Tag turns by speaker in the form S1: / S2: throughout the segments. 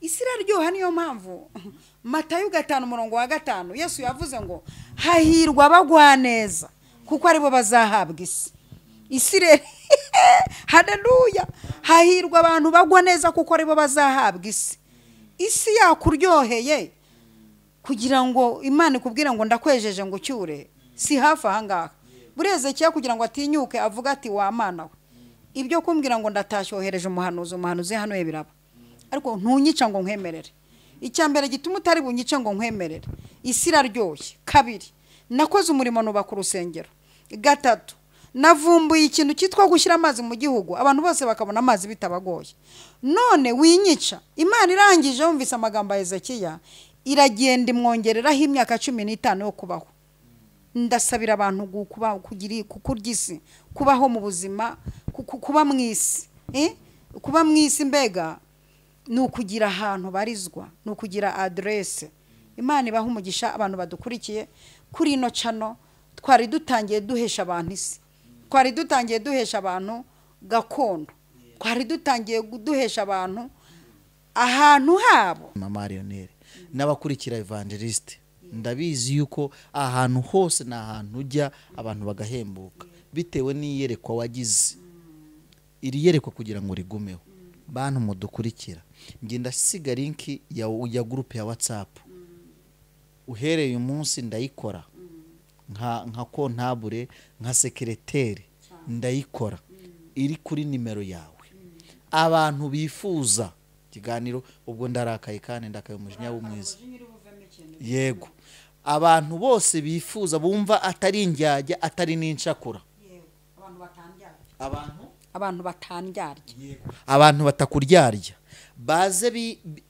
S1: Isi iraryoha. Niyo mpamvu Matayo 5:5 Yesu yavuze ngo hahirwa abagwa neza kuko aribo bazahabwa isi. Isi rero, haleluya, hahirwa abantu bagwa neza kuko aribo bazahabwa isi. Isi yakuryoheye kugira ngo Imana ikubwire ngo ndakwejeje ngo ucyure, si hafi aha ngaha. Buriya Ezekiya kugira ngo atinyuke avuga ati wa Mana we, ibyo kumbwira ngo ndatashyohereje umuhanuzi, umuhanuzi hano biraba, ariko ntunyica ngo nkwemerere. Icya mbere gituma utari bunyice ngo nkwemerere, isi iraryoshye. Kabiri, nakoze umurimo nubaka urusengero. Gatatu, navumbuye ikintu cyitwa gushyira amazi mu gihugu, abantu bose bakabona amazi bitabagoye. None winyica. Imana irangije yumvise amagambo ya Ezekiya, iragenda imwongereraho imyaka 15 yo kubaho. Ndasabira abantu kurya isi, kubaho mu buzima, kuba mu isi. Kuba mu isi mbega ni ukugira ahantu barizwa, ni ukugira aderese. Imana ibaha umugisha abantu badukurikiye kuri ino cano. Twari dutangiye duhesha abantu isi, twari dutangiye duhesha abantu gakondo, twari dutangiye duhesha abantu ahantu habo.
S2: Mama Lionel n'abakurikira Evangeliste, ndabizi yuko ahantu hose ni ahantu ujya abantu bagahembuka bitewe n'iyerekwa wagize. Iri yerekwa kugira ngo rigumeho, bantu mudukurikira, njye ndasiga linki ya groupe ya WhatsApp. Uhereye umunsi ndayikora nka kontabure, nka sekereteri, ndayikora iri kuri nimero yawe. Abantu bifuza ikiganiro, ubwo ndarakaye kandi ndakaye umujinya w'umwiza. Yego, abantu bose bifuza bumva atari indyarya atari n'incakura,
S1: abantu batandyarya,
S2: abantu batakuryarya, baze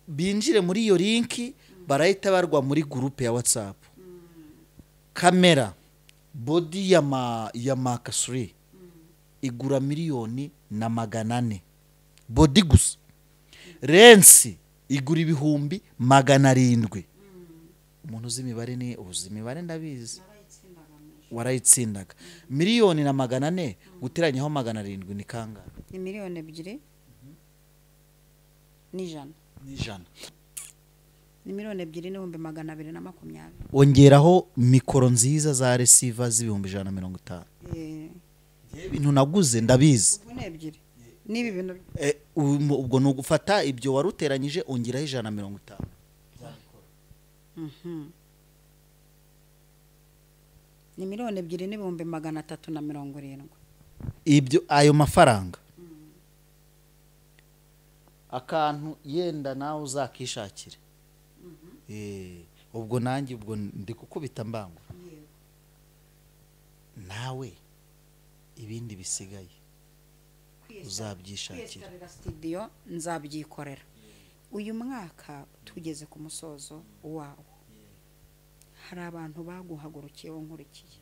S2: binjire muri iyo linki, barahita barwa muri groupe ya WhatsApp. Kamera body ya Mark 3 igura 1,400,000 body gusa. Lensi igura 700,000. Umuntu uzi imibare ni uzi imibare, ndabizi warayitsindaga. 1,400,000 guteranyaho 700 ni kangahe?
S1: Ni 2,100,000.
S2: N'ijana.
S1: Ni 2,220,000.
S2: Ongeraho mikoro nziza za receiver z'150,000. Ibintu naguze ndabizi.
S1: Ubwo ni ebyiri. Nibi bintu
S2: ubwo ni ugufata ibyo waruteranyije ongeraho 150.
S1: Ni 2,370,000.
S2: Ibyo ayo mafaranga akantu yenda nawe uzakishakira. Ubwo nanjye ubwo ndi kukubita mbango. Nawe ibindi bisigaye uzabyishakira.
S1: Studio nzabyikorera. Uyu mwaka tugeze ku musozo wawo. Hari abantu baguhagurukiye nkurikiye.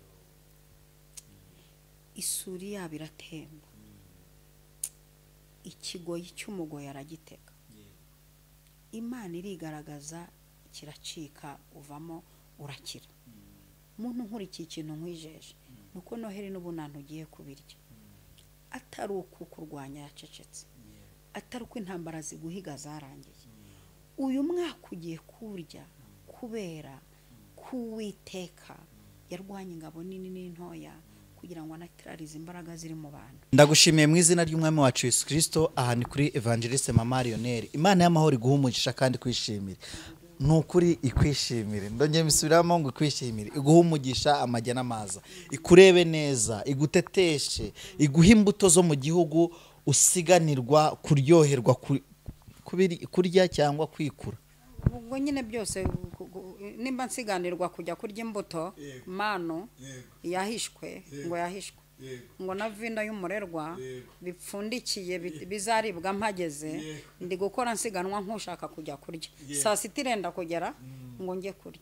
S1: Isuri yabo iratemba. Ikigoyi cy'umugoyi aragitega. Imana irigaragaza kiracika, uvamo urakira. Muntu nkurikiye ikintu nkwijeje nuko Noheli n'ubunani ugiye kubirya. Atari uko kurwanya yacecetse, atari uko intambara ziguhiga zarangiye. Uyu mwaka ugiye kurya kubera kuwiteka yarwanya ingabo nini n'intoya kugira ngo anatirarize imbaraga ziri mu bantu.
S2: Ndagushimiye mu izina ry'Umwami wacu Yesu Kristo. Aha ni kuri Evangeliste Mama Lionel. Imana y'amahoro iguhe umugisha kandi kwishimire. Nukuri ikwishimire, ndongeye misubiramo ngo ikwishimire, iguhe umugisha amajya n'amaza, ikurebe neza, iguteteshe, iguhe imbuto zo mu gihugu usiganirwa kuryoherwa kurya cyangwa kwikura.
S1: Ubwo nyine byose nimba nsiganirwa kujya kurya imbuto mano yahishwe, ngo yahishwe ngo na vino y'umurerwa bipfundikiye bizaribwa mpageze, ndi gukora nsiganwa nkushaka kujya kurya saa sita irenda kugera ngo njye kurya.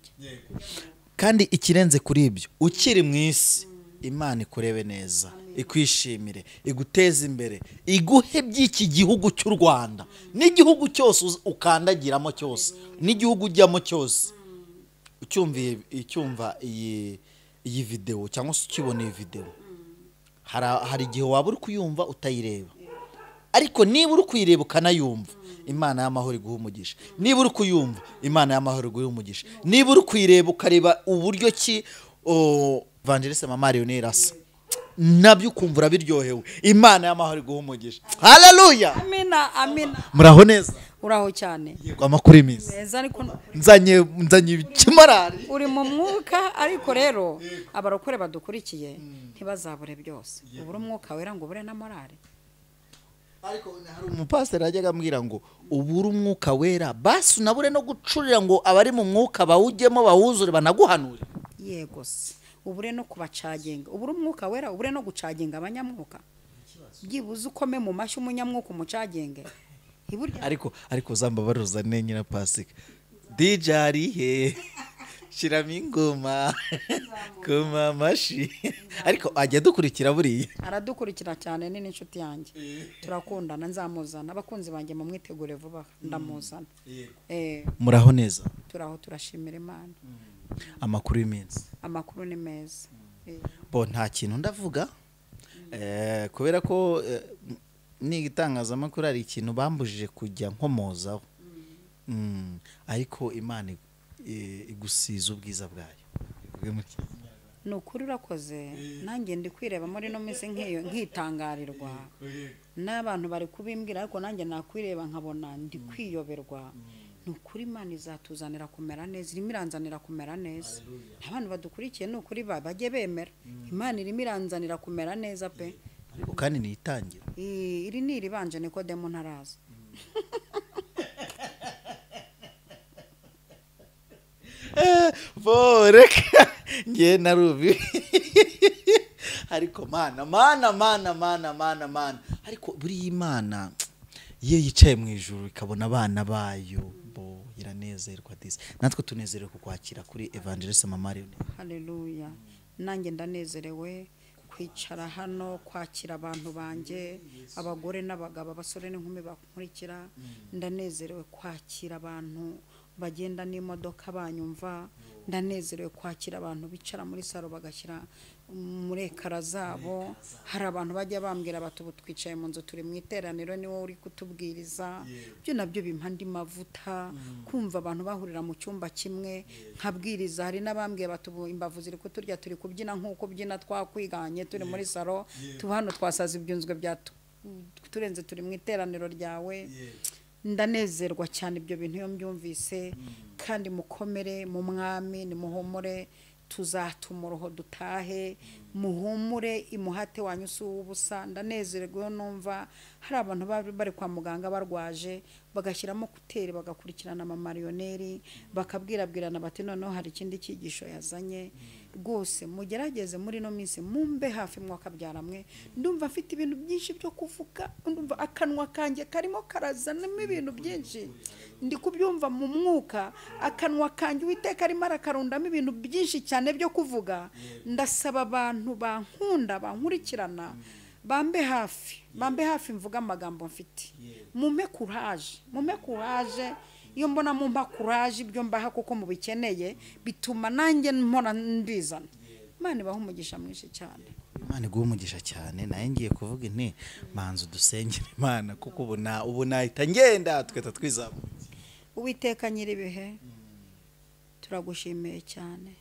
S2: Kandi ikirenze kuri ibyo, ukiri mu isi Imana ikurebe neza, ikwishimire, iguteze imbere, iguhe by'iki gihugu cy'u Rwanda n'igihugu cyose ukandagiramo cyose n'igihugu ujyamo cyose. Ucyumviye icyumva iyi video cyangwa se ukibona iyi video, hari igihe waba uri kuyumva utayireba. Ariko niba uri kuyireba ukanayumva, Imana y'amahoro iguha umugisha. Niba uri kuyumva, Imana y'amahoro iguha umugisha. Niba uri kuyireba ukareba uburyo ki Evangeliste Mama Lionel asa, nabyo ukumva urabiryohewe, Imana y'amahoro iguha umugisha. Haleluya,
S1: amina amina.
S2: Muraho neza?
S1: Uraho cyane.
S2: Yego, amakuru meza.
S1: Meza, ariko
S2: nzanye ikimarari.
S1: Uri mu mwuka. Ariko rero abarokore badukurikiye ntibazabure byose, ubure umwuka wera ngo ubure na morale.
S2: Ariko hari umupasiteri yajyaga ambwira ngo ubure umwuka wera basi unabure no gucurira ngo abari mu mwuka bawujyemo bawuzure banaguhanure.
S1: Yego se, ubure no kubacagenga, ubure umwuka wera, ubure no gucagenga abanyamwuka. Byibuze ukome mu mashyi umunyamwuka umucagenge.
S2: Ariko zambabaruza ne nyina Pasika DJ ari he, shiramo ingoma kuma amashi. Ariko ajya dukurikira buriya,
S1: aradukurikira cyane, ni n'inshuti yanjye, turakundana, nzamuzana. Abakunzi banjye mumwitegure vuba, ndamuzana.
S2: Muraho neza?
S1: Turaho, turashimira Imana.
S2: Amakuru y'iminsi?
S1: Amakuru ni meza.
S2: Bo nta kintu ndavuga kubera ko ni itangazamakuru ari ikintu bambujije kujya nkomozaho. Ariko Imana igusiza ubwiza bwayo.
S1: Ni ukuri urakoze. Nanjye ndi kwireba muri no minsi nk'iyo nkitangarirwa n'abantu bari kubimbwira, ariko nanjye nakwireba nkabona ndi kwiyoberwa. Ni ukuri Imana izatuzanira kumera neza, irimo iranzanira kumera neza. Abantu badukurikiye ni ukuri bajye bemera, Imana irimo iranzanira kumera neza pe.
S2: Ariko kandi ni itangira,
S1: iri ni iribanje Nikodemu ntaraza.
S2: Bo reka nge narubi. Ariko mana mana mana mana mana mana, ariko buri Imana iyo yicaye mu ijuru ikabona abana bayo, bo iranezerwa disi. Natwe tunezerewe kukwakira kuri Evangeliste Mama Lionel.
S1: Haleluya, nanjye ndanezerewe kwicara hano, kwakira abantu banjye, abagore n'abagabo, abasore n'inkumi bakurikira. Ndanezerewe kwakira abantu bagenda n'imodoka banyumva, ndanezerewe kwakira abantu bicara muri salo bagashyira muri ekara zabo. Hari abantu bajya bambwira bati ubu twicaye mu nzu turi mu iteraniro, ni wowe uri kutubwiriza. Ibyo nabyo bimpa andi mavuta, kumva abantu bahurira mu cyumba kimwe nkabwiriza. Hari n'abambwiye bati ubu imbavu ziri kuturya, turi kubyina nk'uko byina twakwiganye turi muri salo, tuba hano twasaza ibyunzwe bya turenze turi mu iteraniro ryawe. Ndanezerwa cyane ibyo bintu iyo mbyumvise. Kandi mukomere mu mwami, nimuhumure, tuzatuma uruho dutahe, muhumure imuhate wanyu si uw'ubusa. Ndanezerwa iyo numva hari abantu bari kwa muganga barwaje, bagashyiramo kuteri, bagakurikirana Mama Lionel, bakabwirabwirana bati noneho hari ikindi cyigisho yazanye. Rwose mugerageze muri no minsi mumbe hafi mwakabyaramwe. Ndumva mfite ibintu byinshi byo kuvuga, ndumva akanwa kanjye karimo karazanamo ibintu byinshi, ndi kubyumva mu mwuka. Akanwa kanjye Uwiteka arimo arakarundamo ibintu byinshi cyane byo kuvuga. Ndasaba abantu bankunda bankurikirana bambe hafi, bambe hafi mvuga amagambo mfite. Mumpe courage, mumpe courage. Iyo mbona mumpa courage ibyo mbaha kuko mubikeneye, bituma nanjye mpora mbizana. Imana ibahe umugisha mwinshi cyane.
S2: Imana iguhe umugisha cyane. Naye ngiye kuvuga inti manzu dusengere Imana, kuko ubu nahita ngenda tweta twizamuka.
S1: Uwiteka nyiribihe, turagushimiye cyane.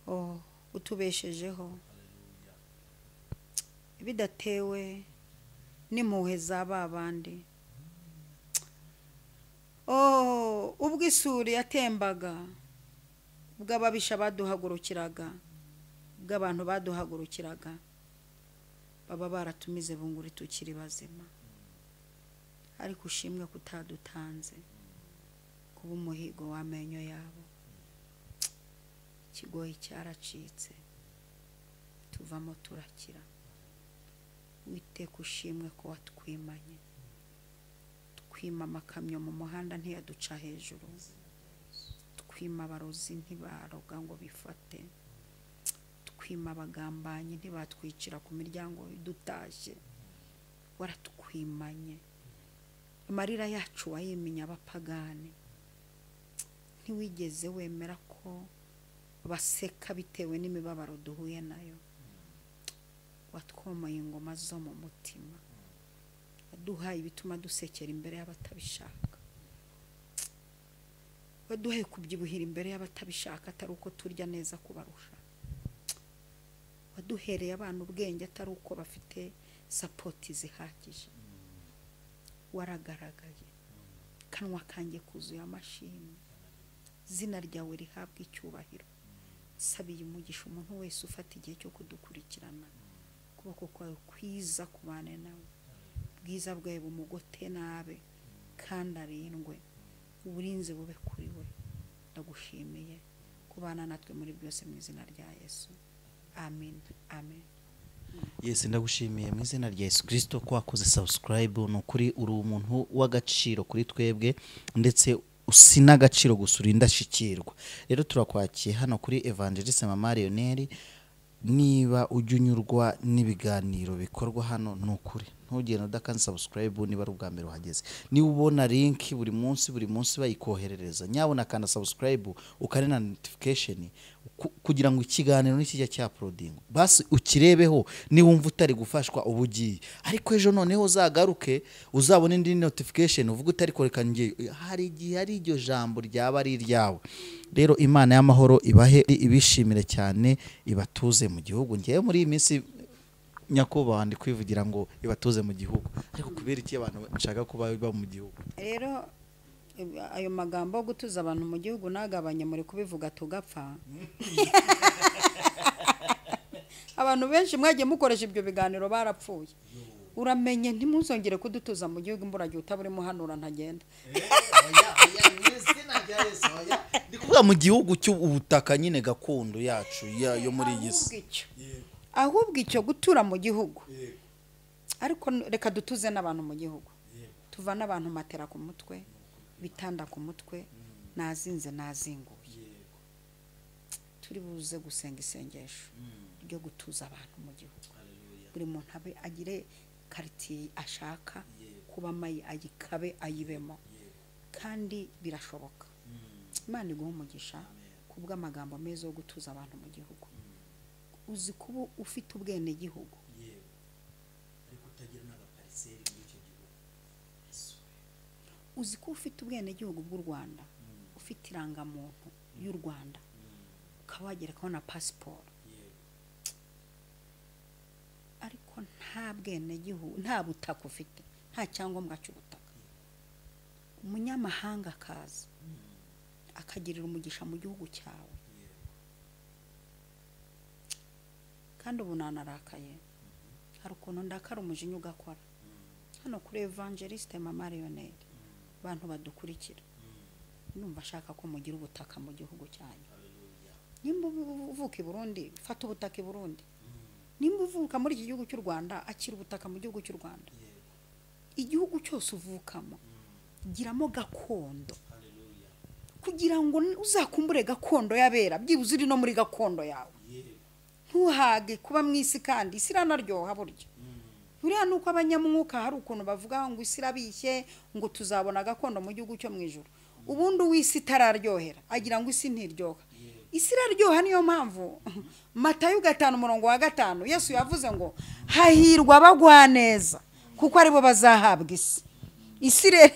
S1: Oh, utubeshejeho bidatewe n'impuhwe za babandi. Oh, ubwo isuri yatembaga, ubwo ababisha baduhagurukiraga, ubwo abantu baduhagurukiraga, baba baratumize bunguri tukiri bazima. Ariko ushimwe kutadutanze kuba umuhigo w'amenyo yabo. Ikigoyi cyaracitse, tuvamo turakira. Uwiteka ushimwe ko watwimanye, twima amakamyo mu muhanda ntiyaduca hejuru, twima abarozi ntibaroga ngo bifate, twima abagambanyi ntibatwicira ku miryango dutashye. Waratwimanye, amarira yacu wayiminya abapagani. Ntiwigeze wemera ko baseka bitewe n'imibabaro duhuye nayo. Watwomoye ingoma zo mu mutima, Waduhaye ibituma dusekera imbere y'abatabishaka. Waduhaye kubyibuhira imbere y'abatabishaka atari uko turya neza kubarusha. Waduhereye abana ubwenge atari uko bafite sapoti zihagije. Waragaragaye. Kanwa kanjye kuzuye amashimwe. Izina ryawe rihabwa icyubahiro. Sabiye umugisha umuntu wese ufata igihe cyo kudukurikirana. Ukuboko kwawe kwiza kubane nawe. Bwiza bwawe bumugote nabe kandi arindwe. Uburinzi bube kuri we. Ndagushimiye kubana natwe muri byose mu izina rya Yesu. Amen. Amen.
S2: Yes, ndagushimiye mu izina rya Yesu Kristo ko wakoze subscribe. Ni ukuri uri umuntu w'agaciro kuri twebwe, ndetse usina agaciro gusa uri indashyikirwa. Rero turakwakiye hano kuri Evangeliste Mama Lionel. Niba ujya unyurwa n'ibiganiro bikorwa hano, ni ukuri ntugende udakanze subscribe niba ari ubwa mbere uhageze. Niba ubona link buri munsi bayikoherereza, nyabona kanda subscribe ukane na notification kugira ngo ikiganiro nikijya cya uploading basi ukirebeho. Niba wumva utari gufashwa uba ugiye, ariko ejo noneho uzagaruke uzabona indi notification uvuga utari koreka ngiye. Hari igihe ari iryo jambo ryaba ari iryawe. Rero Imana y'amahoro ibahe ibishimire cyane, ibatuze mu gihugu. Ngiye muri iyi minsi nyakubahwa ndi kwivugira ngo ibatuze mu gihugu, ariko kubera iki abantu nshaka kuba mu gihugu?
S1: Rero ayo magambo yo gutuza abantu mu gihugu nagabanye muri kubivuga tugapfa. Abantu benshi mwagiye mukoresha ibyo biganiro barapfuye. Uramenye ntimuzongere kudutuza mu gihugu, imburagihe utaburi muhanura ntagenda.
S2: Ndi kuvuga mu gihugu cy'ubutaka nyine gakondo yacu yo muri iyi si.
S1: Ahubwo icyo gutura mu gihugu, ariko reka dutuze n'abantu mu gihugu. Tuva n'abantu matera ku mutwe, bitanda ku mutwe, nazinze nazinguye. Turi buze gusenga isengesho ryo gutuza abantu mu gihugu. Buri muntu abe agire quartier ashaka kuba mayi ayikabe ayibemo, kandi birashoboka. Imana iguhe umugisha kubw'amagambo meza yo gutuza abantu mu gihugu. Uzi kuba ufite ubwene gihugu uzi ko ufite ubwene gihugu bw'u Rwanda, ufite irangamuntu y'u Rwanda, ukaba wagerekaho na passport, ariko nta bwene gihugu, nta butaka ufite, nta cyangombwa cy'ubutaka. Umunyamahanga akaza akagirira umugisha mu gihugu cyawe. Kandi ubu nanarakaye, hari ukuntu ndakara umujinya ugakora. Hano kuri Evangeliste Mama Lionel, abantu badukurikira, numva ashaka ko mugira ubutaka mu gihugu cyanyu. Nimba uvuka i Burundi, fata ubutaka i Burundi. Nimba uvuka muri iki gihugu cy'u Rwanda, akira ubutaka mu gihugu cy'u Rwanda. Igihugu cyose uvukamo giramo gakondo, kugira ngo uzakumbure gakondo yabera, byibuze uri no muri gakondo yawe. Ntuhage kuba mu isi, kandi isi iranaryoha burya. Buriya nuko abanyamwuka hari ukuntu bavuga ngo isi irabishye, ngo tuzabona gakondo mu gihugu cyo mu ijuru. Ubundi uw'isi itararyohera agira ngo isi ntiryoha. Isi iraryoha. Niyo mpamvu Matayo 5:5 Yesu yavuze ngo hahirwa abagwa neza kuko aribo bazahabwa isi. Isi rero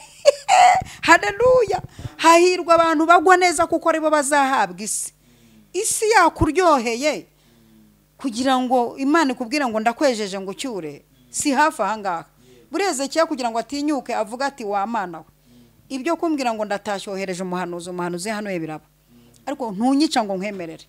S1: haleluya, hahirwa abantu bagwa neza kuko aribo bazahabwa isi. Isi yakuryoheye kugira ngo Imana ikubwire ngo ndakwejeje ngo cyure, si hafi ahangaha. Bureze cya kugira ngo atinyuke avuga ati wa Mana we, ibyo kumbwira ngo ndatashyohereje umuhanuzi, umuhanuzi hano biraba, ariko ntunyica ngo nkwemerere.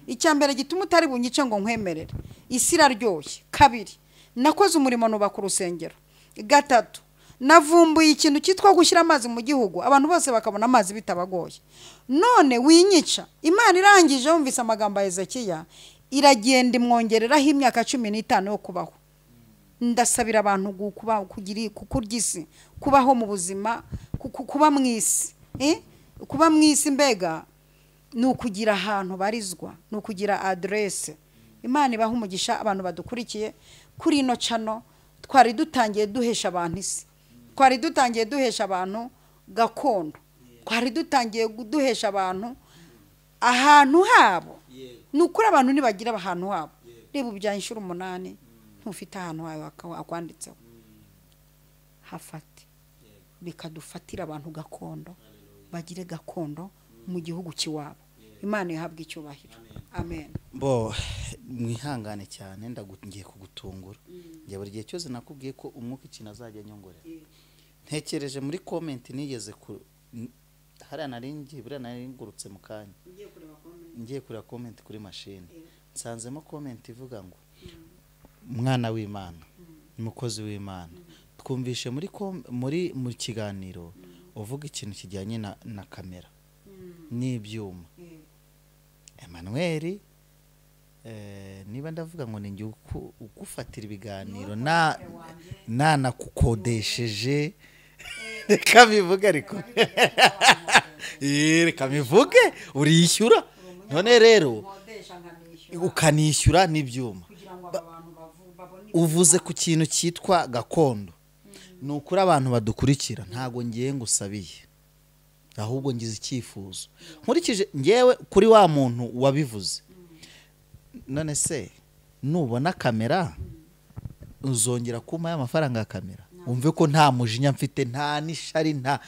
S1: Icya mbere gituma utari bunyice ngo nkwemerere, isi iraryoshye. Kabiri, nakoze umurimo nubaka urusengero. Gatatu, navumbuye ikintu cyitwa gushyira amazi mu gihugu, abantu bose bakabona amazi bitabagoye. None winyica. Imana irangije yumvise amagambo ya Ezekiya, iragenda imwongereraho imyaka 15 yo kubaho. Ndasabira abantu kugira kukurya isi, kubaho mu buzima, kuba mu isi. Kuba mu isi mbega ni ukugira ahantu barizwa, ni ukugira adresse. Imana ibaha umugisha abantu badukurikiye kuri ino channel. Twari dutangiye duhesha abantu isi, twari dutangiye duhesha abantu gakondo, twari dutangiye duhesha abantu ahantu habo. Ni ukuri abantu nibagira ahantu habo. Reba ubya inshuro 8 ntufite ahantu hawe akwanditseho. Hafate bikadufatira abantu gakondo, bagire gakondo mu gihugu kiwabo. Imana ihabwe icyubahiro. Amen.
S2: Bo mwihangane cyane, ndagiye kugutungura. Njye buri gihe cyose nakubwiye ko umwuka ikintu azajya anyongorera. Ntekereje muri comment nigeze ku hariya nari buriya nari ngurutse mu kanya ngiye kureba comment kuri machine, nsanzemo comment ivuga ngo mwana w'Imana, umukozi w'Imana, twumvishe muri mu kiganiro uvuga ikintu kijyanye na kamera n'ibyuma. Emmanuel, niba ndavuga ngo ninjye ugufatira ibiganiro na nakukodesheje, reka bivuge, ariko reka bivuge, urishyura none rero ukanishyura n'ibyuma. Uvuze ku kintu cyitwa gakondo, ni ukuri abantu badukurikira ntago ngiye ngusabiye, ahubwo ngize icyifuzo nkurikije ngewe kuri wa muntu wabivuze. None se nubona kamera uzongera kuma y'amafaranga ya kamera, umve ko nta mujinya mfite, nta nishari, nta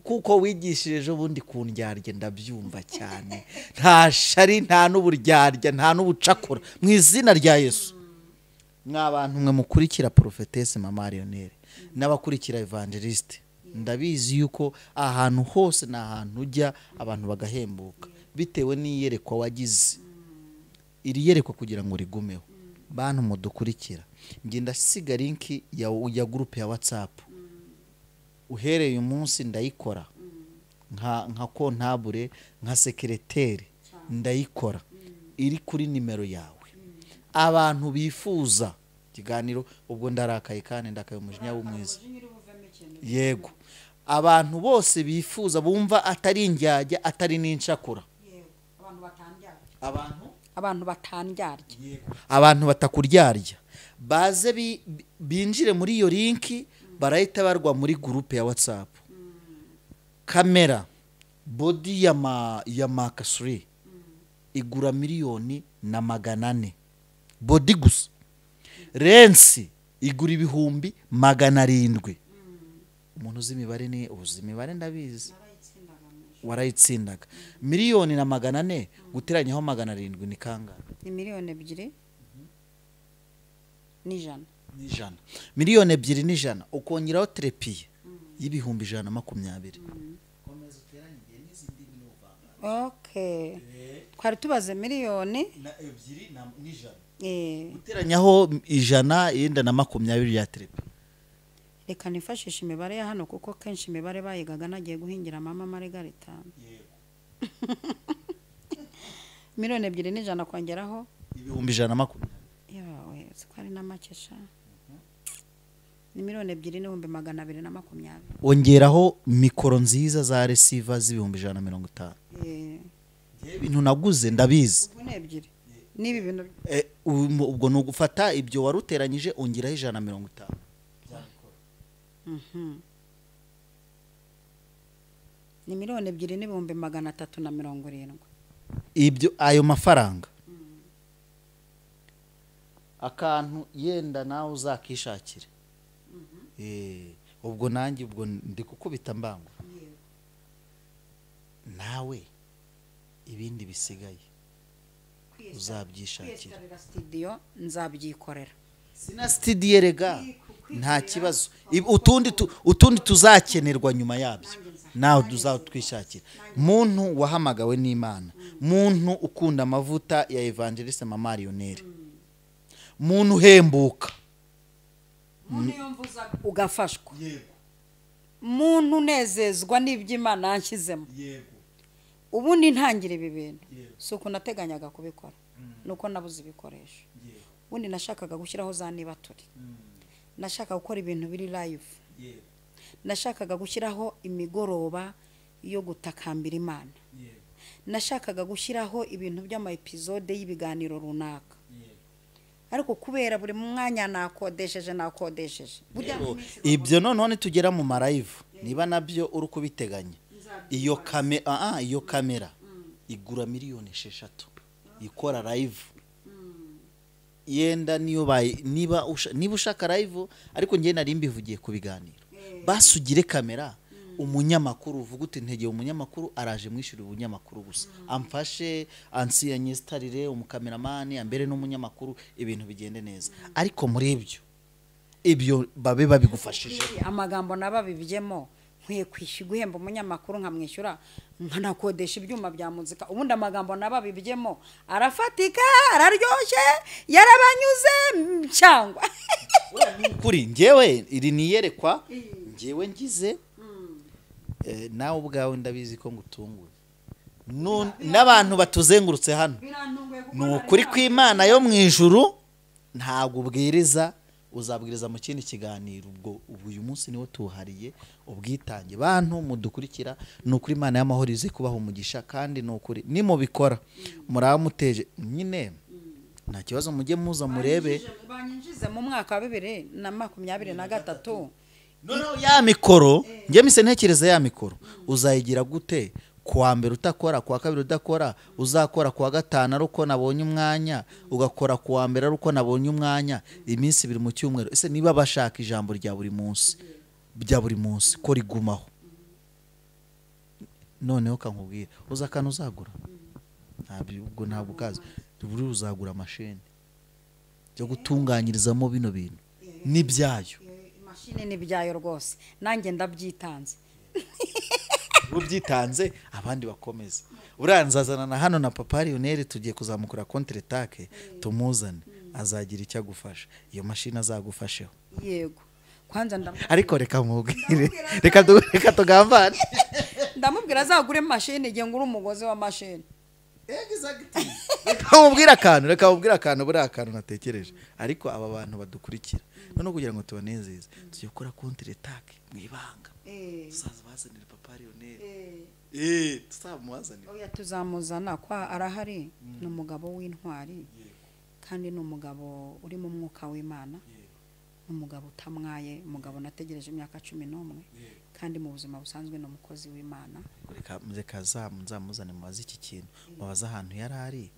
S2: kuko wigishije ejo bundi kundyarya ndabyumva cyane, nta shari, nta n'uburyarya, nta n'ubucakura, mu izina rya Yesu. Mwa bantu mwe mukurikira Prophetesse Mama Lionel n'abakurikira Evangeliste, ndabizi yuko ahantu hose ni ahantu ujya abantu bagahembuka bitewe n'iyerekwa wagize. Iri yerekwa kugira ngo rigumeho, bantu mudukurikira, njye ndasiga link ya groupe ya WhatsApp. Uhereye uyu munsi ndayikora nka kontabure, nka sekereteri, ndayikora iri kuri nimero yawe. Abantu bifuza ikiganiro, ubwo ndarakaye kandi ndakaye umujinya w'umwiza. Yego, abantu bose bifuza bumva atari indyarya, atari n'incakura,
S1: abantu batandyarya,
S2: abantu batakuryarya, baze binjire muri iyo linki, barahita barwa muri groupe ya WhatsApp. Kamera body ya Mark 3 igura 1,400,000 body gusa. Lensi igura 700,000. Umuntu uzi imibare ni uzi imibare, ndabizi warayitsindaga. 1,400,000 guteranyaho 700 ni kangahe?
S1: Ni 2,100,000.
S2: N'ijana. 2,100,000 ukongeraho trépied y'120,000.
S1: Okay, twari tubaze 2,100,000.
S2: Guteranyaho 100 yenda na 20 ya trépied.
S1: Reka nifashishe imibare ya hano, kuko kenshi imibare bayigaga nagiye guhingira mama Margarita. 2,100,000 kongeraho
S2: 120,000.
S1: Yawe siko ari na make sha. Ni 2,220,000.
S2: Ongeraho mikoro nziza za receiver z'150,000. Ibintu naguze ndabizi.
S1: Ubwo ni ebyiri. Nibi bintu
S2: ubwo ni ugufata ibyo waruteranyije ongeraho 150.
S1: Ni 2,370,000.
S2: Ibyo ayo mafaranga akantu yenda nawe uzakishakira. Ubwo nanjye ubwo ndi kukubita mbango. Nawe ibindi bisigaye uzabyishakira.
S1: Studio nzabyikorera.
S2: Sina studio rega nta kibazo. Utundi tuzakenerwa nyuma yabyo nawe tuzatwishakira. Muntu wahamagawe n'Imana, muntu ukunda amavuta ya Evangeliste Mama Lionel, muntu uhembuka,
S1: muntu yomvuza ugafashwa, muntu unezezwa n'iby'Imana yanshyizemo. Ubundi ntangira ibi bintu si uko nateganyaga kubikora, nuko nabuze ibikoresho. Ubundi nashakaga gushyiraho za nibaturi, nashakaga gukora ibintu biri live, nashakaga gushyiraho imigoroba yo gutakambira Imana, nashakaga gushyiraho ibintu by'ama episode y'ibiganiro runaka. Ariko kubera buri mwanya nakodesheje
S2: ibyo noneho nitugera mu ma live, niba nabyo uri kubiteganya, iyo iyo kamera igura 6,000,000 ikora live. Yenda niyo bayi niba ushaka live, ariko ngiye nari mbivugiye ku biganiro. Basugire kamera, umunyamakuru uvuga uti ntegeye umunyamakuru araje mwishyura ubunyamakuru gusa, amfashe ansiyanyesitarire umukameramani ambere n'umunyamakuru, ibintu bigende neza. Ariko muri ibyo babe babigufashije.
S1: Amagambo nababibyemo nkwiye kwishyura guhemba umunyamakuru nkamwishyura nkanakodesha ibyuma bya muzika. Ubundi amagambo nababibyemo arafatika, araryoshye, yarabanyuze cyangwa
S2: kuri njyewe iri niyerekwa njyewe ngize. Nawe ubwawe ndabizi ko ngutunguye n'abantu batuzengurutse hano. Ni ukuri kw'Imana yo mu ijuru, ntabwo ubwiriza, uzabwiriza mu kindi kiganiro. Ubwo uyu munsi niwo tuhariye ubwitange. Bantu mudukurikira, ni ukuri Imana y'amahoro ize kubaha umugisha, kandi ni ukuri nimubikora muramuteje nyine nta kibazo, mujye muza murebe.
S1: Banyinjize mu mwaka wa 2023.
S2: Noneho ya mikoro njye mise ntekereza, ya mikoro uzayigira gute? Kuwa mbere utakora, kuwa kabiri udakora, uzakora kuwa gatanu ari uko nabonye umwanya, ugakora kuwa mbere ari uko nabonye umwanya, iminsi ibiri mu cyumweru. Ese niba bashaka ijambo rya buri munsi, rya buri munsi ko rigumaho? Noneho kankubwira, uzakana uzagura ntabwo ntabwo kazi buri uzagura mashini yo gutunganyirizamo bino bintu nibyayo.
S1: Mashini nibyayo rwose, nanjye ndabyitanze.
S2: Ubyitanze abandi bakomeza. Uranzazana na hano na Papa Lionel, tugiye kuzamukura contre-attaque tumuzane, azagira icyo agufasha. Iyo mashini azagufasheho.
S1: Yego. Kwanza
S2: ariko reka mubwire, reka tugambane.
S1: Ndamubwira azagure mashini igihe ngura umugozi wa mashini.
S2: Exactly. Reka mubwire akantu, reka mubwire akantu, buri akantu natekereje. Ariko aba bantu badukurikira none kugira ngo tubanezeze, tugiye gukora contre-attaque mu ibanga. Tuzaza bazanira Papa Lionel. Tuzamuzanira.
S1: Oya tuzamuzana kwa arahari, ni umugabo w'intwari. Kandi ni umugabo uri mu mwuka w'Imana. Umugabo utamwaye, umugabo nategereje imyaka 11, kandi mu buzima busanzwe ni umukozi w'Imana.
S2: Reka reka nzamuzane mubaze iki kintu, mubaze ahantu yarari,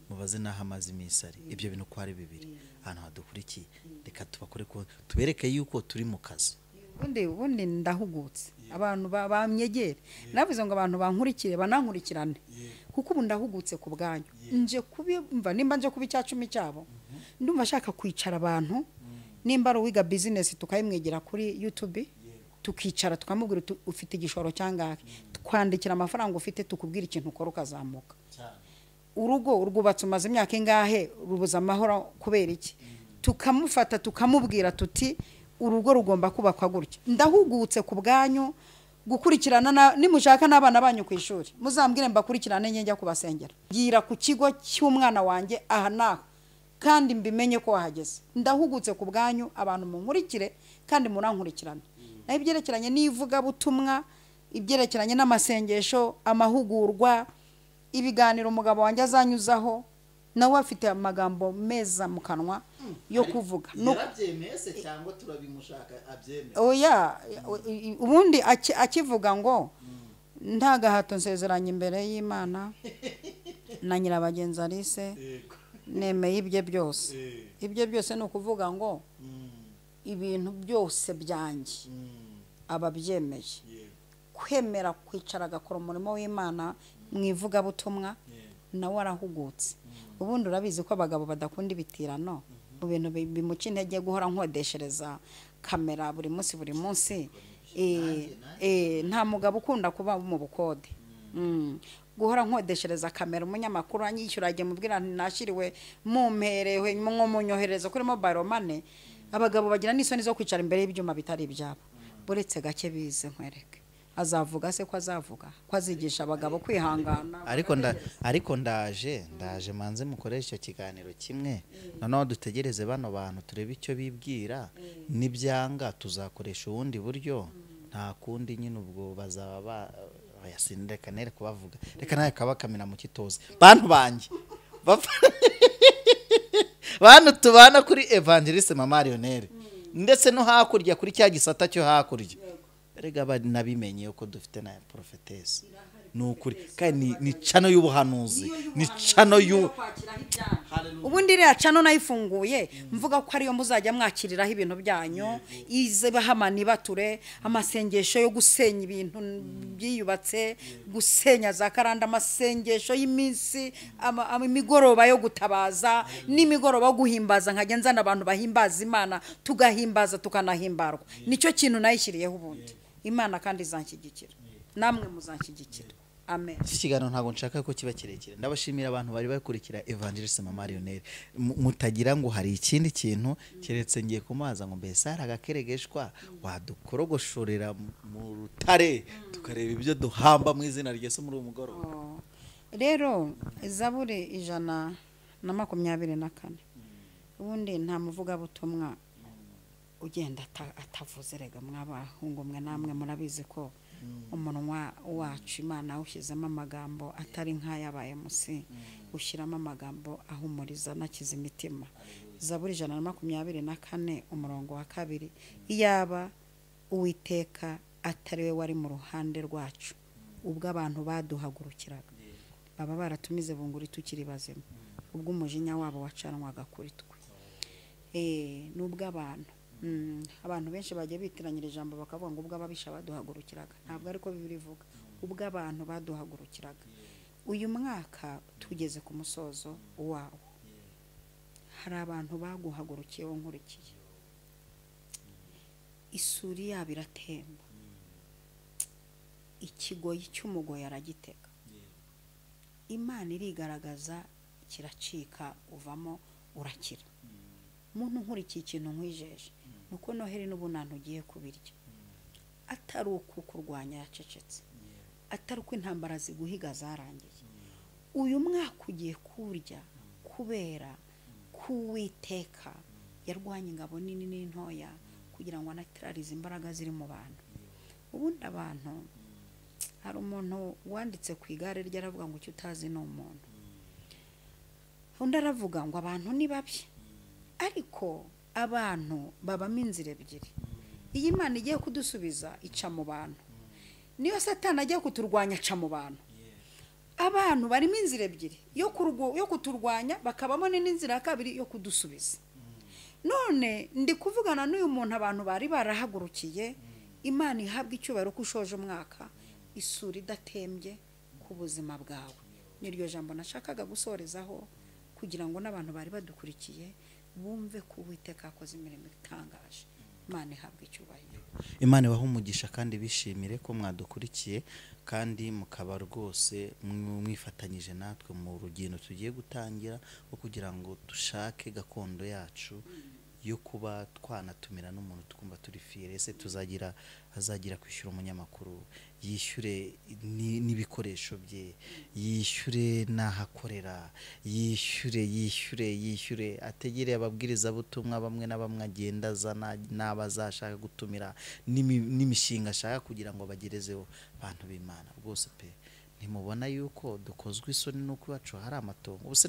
S2: mubaze naho amaze iminsi ari. Ibyo bintu ko ari bibiri ahantu hadukurikiye, reka tubakore ko tubereke yuko turi mu kazi.
S1: Ubundi ndahugutse, abantu bamyegere, navuze ngo abantu bankurikire banankurikirane, kuko ubu ndahugutse ku bwanyu. Nje kubimva nimba nje kuba icya 10 cyabo, ndumva ashaka kwicara abantu. Nimba ari uwiga business tukayimwigira kuri YouTube, tukicara tukamubwira ufite igishoro cyangahe, twandikira amafaranga ufite, tukubwira ikintu ukora ukazamuka. Urugo urwubatse umaze imyaka ingahe, rubuza amahoro kubera iki? Tukamufata tukamubwira tuti urugo rugomba kubakwa gutya. Ndahugutse ku bwanyu gukurikirana, nimushaka n'abana banyu ku ishuri muzambwire mbakurikirane njye njya kubasengera. Gira ku kigo cy'umwana wanjye aha naho, kandi mbimenye ko wahageze. Ndahugutse ku bwanyu, abantu munkurikire kandi murankurikirane. Naho ibyerekeranye n'ivugabutumwa, ibyerekeranye n'amasengesho, amahugurwa, ibiganiro umugabo wanjye azanyuzaho, nawe afite amagambo meza mu kanwa yo kuvuga.
S2: Yarabyemeye cyangwa turabimushaka abyemeye?
S1: Oya, ubundi akivuga ngo nta gahato nsezeranye imbere y'Imana na Nyirabagenzi Alice, nemeye ibye byose. Ibye byose ni ukuvuga ngo ibintu byose byanjye ababyemeye. Kwemera kwicara agakora umurimo w'Imana mu ivugabutumwa, nawe arahugutse. Ubundi urabizi ko abagabo badakunda ibitirano, mu bintu bimuca intege guhora nkodeshereza kamera buri munsi buri munsi. Nta mugabo ukunda kuba mu bukode. Guhora nkodeshereza kamera umunyamakuru anyishyura agiye mubwira nashiriwe mumperewe mwo munyohereza kuri mobile money. Abagabo bagira n'isoni zo kwicara imbere y'ibyuma bitari ibyabo. Buretse gake bize nkwereke. Azavuga se ko azavuga ko azigisha abagabo kwihangana.
S2: Ariko ndaje manze mukoresha icyo kiganiro kimwe, noneho dutegereze bano bantu turebe icyo bibwira, nibyanga tuzakoresha ubundi buryo. Nta kundi nyine ubwo bazaba reka nere kubavuga, reka nawe kabakamira mu kitoze. Bantu banjye bantu tubana kuri Evangeliste Mama Lionel, ndetse no hakurya kuri cya gisata cyo hakurya, rega nabimenye uko dufite na prophetess. Ni ukuri kandi ni channel y'ubuhanuzi, ni channel y'u
S1: Ubundi iriya channel nayifunguye mvuga ko ariyo muzajya mwakiriraho ibintu byanyu, ize bahamani bature amasengesho yo gusenya ibintu byiyubatse, gusenya za karanda, amasengesho y'iminsi, imigoroba yo gutabaza n'imigoroba yo guhimbaza, nkajya nzana abantu bahimbaza Imana, tugahimbaza tukanahimbarwa. Nicyo kintu nayishyiriyeho ubundi. Imana kandi izanshyigikira, namwe muzanshyigikira. Amen.
S2: Iki kiganiro ntabwo nshaka ko kiba kirekire. Ndabashimira abantu bari bakurikira Evangeliste Mama Lionel. Mutagira ngo hari ikindi kintu keretse ngiye kumaza ngo mbese hari agakeregeshwa wadukorogoshorera mu rutare tukareba ibyo duhamba mu izina rya Yesu muri uyu mugoroba.
S1: Rero Zaburi 124 ubundi nta muvugabutumwa ugenda atavuze. Rega mwabahungu mwe namwe murabizi ko umunwa wacu Imana ushyizemo amagambo atari nk'ayabaye musi, ushyiramo amagambo ahumuriza anakiza imitima. Zaburi 124 umurongo wa 2, iyaba Uwiteka atari we wari mu ruhande rwacu ubwo abantu baduhagurukiraga, baba baratumize bunguri tukiri bazima, ubwo umujinya wabo wacanwaga kuri twe. Nubwo abantu abantu benshi bagiye bitiranyira ijambo bakavuga ngo ubwo ababisha baduhagurukiraga, ntabwo ariko Bibiliya ivuga, ubwo abantu baduhagurukiraga. Uyu mwaka tugeze ku musozo wawo, hari abantu baguhagurukiye wo nkurikiye, isuri yabo iratemba, ikigoyi cy'umugoyi aragitega, Imana irigaragaza kiracika, uvamo urakira. Muntu nkurikiye ikintu nkwijeje nuko Noheli n'ubunani ugiye kubirya, atari uko kurwanya yacecetse, atari uko intambara ziguhiga zarangiye. Uyu mwaka ugiye kurya kubera kuwiteka yarwanya ingabo nini n'intoya kugira ngo anatirarize imbaraga ziri mu bantu. Ubundi abantu, hari umuntu wanditse ku igare rye aravuga ngo icyo utazi ni umuntu, undi aravuga ngo abantu ni babi, ariko abantu babamo inzira ebyiri. Iyi Imana igiye kudusubiza ica mu bantu, niyo Satani agiye kuturwanya aca mu bantu. Abantu barimo inzira ebyiri yo kuturwanya, bakabamo n'inzira ya kabiri yo kudusubiza. None ndi kuvugana n'uyu muntu abantu bari barahagurukiye, Imana ihabwa icyubahiro ko ushoje umwaka isura idatembye ku buzima bwawe. Niryo jambo nashakaga gusorezaho kugira ngo n'abantu bari badukurikiye bumve ko Uwiteka akoze imirimo itangaje. Imana ihabwa icyubahiro.
S2: Imana ibahe umugisha kandi bishimire ko mwadukurikiye kandi mukaba rwose mwifatanyije natwe mu rugendo tugiye gutangira rwo kugira ngo dushake gakondo yacu yo kuba twanatumira n'umuntu twumva turi fiere. Ese tuzagira azagira kwishyura umunyamakuru, yishyure n'ibikoresho bye, yishyure n'ahakorera, yishyure yishyure yishyure, ategere ababwiriza butumwa bamwe na bamwe agenda azana n'abazashaka gutumira n'imishinga ashaka kugira ngo bagerezeho abantu b'Imana. Rwose pe, ntimubona yuko dukozwe isoni nuko iwacu hari amatongo? Ubuse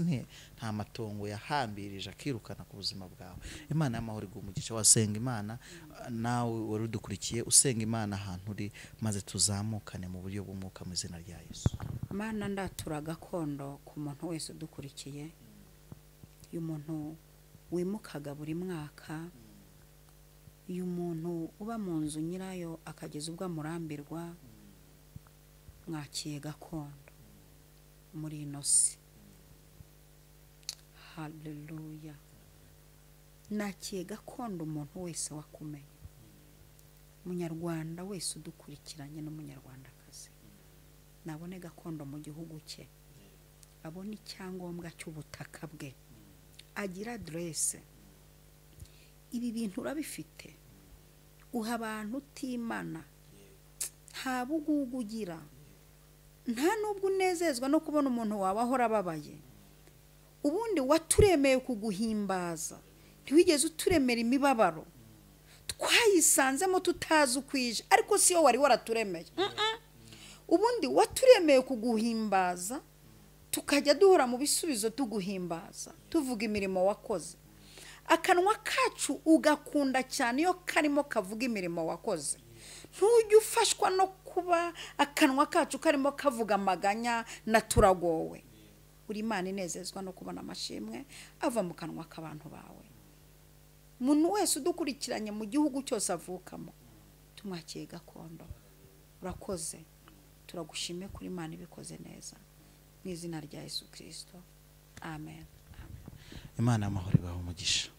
S2: nta matongo yahambirije akirukana ku buzima bwawe. Imana y'amahoro iguhe umugisha. Wasenga Imana nawe wari udukurikiye, usenga Imana ahantu uri, maze tuzamukane mu buryo bw'umwuka mu izina rya Yesu.
S1: Mana, ndatura gakondo ku muntu wese udukurikiye. Uyu muntu wimukaga buri mwaka, uyu muntu uba mu nzu nyirayo akageza ubwo amurambirwa, mwakiye gakondo muri ino si. Haleluya. Nakiye gakondo umuntu wese wakumenye, umunyarwanda wese udukurikiranye n'umunyarwandakazi, nabone gakondo mu gihugu cye, abone icyangombwa cy'ubutaka bwe, agira adresse. Ibi bintu urabifite, uha abantu utimana, nta bugugu ugira, nta nubwo unezezwa no kubona umuntu wawe ahora ababaye. Ubundi waturemeye kuguhimbaza, ntiwigeze uturemera imibabaro, twayisanzemo tutazi ukwije, ariko siyo wari waraturemeye. Ubundi waturemeye kuguhimbaza, tukajya duhora mu bisubizo tuguhimbaza, tuvuga imirimo wakoze. Akanwa kacu ugakunda cyane iyo karimo kavuga imirimo wakoze. Ntujya ufashwa no Kuba akanwa kacu karimo kavuga amaganya na turagowe. Uri Imana inezezwa no kubona amashimwe ava mu kanwa k'abantu bawe. Umuntu wese udukurikiranye mu gihugu cyose avukamo, tumwakiye gakondo. Urakoze, turagushime kuri Imana ibikoze neza, mu izina rya Yesu Kristo, amen.
S2: Imana y'amahoro ibahe umugisha.